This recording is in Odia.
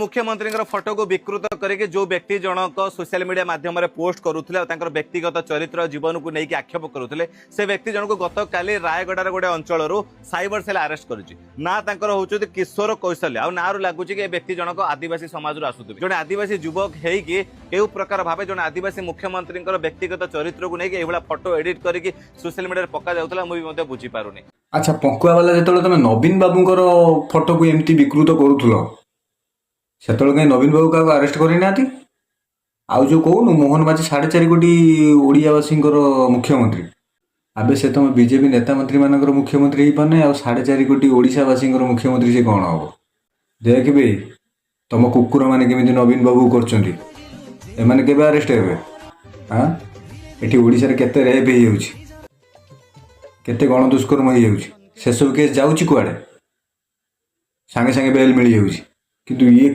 ମୁଖ୍ୟମନ୍ତ୍ରୀଙ୍କର ଫଟୋକୁ ବିକୃତ କରିକି ଯୋଉ ବ୍ୟକ୍ତି ଜଣକ ସୋସିଆଲ ମିଡିଆ ମାଧ୍ୟମରେ ପୋଷ୍ଟ କରୁଥିଲେ ଆଉ ତାଙ୍କର ବ୍ୟକ୍ତିଗତ ଚରିତ୍ର ଜୀବନକୁ ନେଇକି ଆକ୍ଷେପ କରୁଥିଲେ, ସେ ବ୍ୟକ୍ତି ଜଣକୁ ଗତକାଲି ରାୟଗଡ଼ାର ଗୋଟେ ଅଞ୍ଚଳରୁ ସାଇବର ସେଲ୍ ଆରେଷ୍ଟ କରିଛି। ନା ତାଙ୍କର ହଉଛନ୍ତି କିଶୋର କୌଶଲ୍ୟ। ଆଉ ନାଁରୁ ଲାଗୁଛି କି ଏ ବ୍ୟକ୍ତି ଜଣକ ଆଦିବାସୀ ସମାଜରୁ ଆସୁଥିବେ। ଜଣେ ଆଦିବାସୀ ଯୁବକ ହେଇକି କେଉଁ ପ୍ରକାର ଭାବେ ଜଣେ ଆଦିବାସୀ ମୁଖ୍ୟମନ୍ତ୍ରୀଙ୍କର ବ୍ୟକ୍ତିଗତ ଚରିତ୍ରକୁ ନେଇକି ଏଇଭଳିଆ ଫଟୋ ଏଡିଟ୍ କରିକି ସୋସିଆଲ ମିଡିଆରେ ପକା ଯାଉଥିଲା, ମୁଁ ବି ମଧ୍ୟ ବୁଝିପାରୁନି। ଆଚ୍ଛା, ପଙ୍କୁଆ ବାଲା, ଯେତେବେଳେ ତମେ ନବୀନ ବାବୁଙ୍କର ଫଟୋକୁ ଏମିତି ବିକୃତ କରୁଥିଲ, ସେତେବେଳେ କାହିଁ ନବୀନ ବାବୁ କାହାକୁ ଆରେଷ୍ଟ କରିନାହାନ୍ତି? ଆଉ ଯୋଉ କହୁନୁ ମୋହନ ମାଝୀ 4.5 କୋଟି ଓଡ଼ିଆବାସୀଙ୍କର ମୁଖ୍ୟମନ୍ତ୍ରୀ, ଆବେ ସେ ତମ ବିଜେପି ନେତା ମନ୍ତ୍ରୀମାନଙ୍କର ମୁଖ୍ୟମନ୍ତ୍ରୀ ହେଇପାରୁନି, ଆଉ 4.5 କୋଟି ଓଡ଼ିଶାବାସୀଙ୍କର ମୁଖ୍ୟମନ୍ତ୍ରୀ ସେ କ'ଣ ହବ? ଦେଖିବେ ତମ କୁକୁରମାନେ କେମିତି ନବୀନ ବାବୁକୁ କରୁଛନ୍ତି। ଏମାନେ କେବେ ଆରେଷ୍ଟ ହେବେ? ଆଁ, ଏଠି ଓଡ଼ିଶାରେ କେତେ ରେପ୍ ହେଇଯାଉଛି, କେତେ ଗଣଦୁଷ୍କର୍ମ ହେଇଯାଉଛି, ସେସବୁ କେସ୍ ଯାଉଛି କୁଆଡ଼େ? ସାଙ୍ଗେ ସାଙ୍ଗେ ବେଲ୍ ମିଳିଯାଉଛି। କିନ୍ତୁ ଇଏ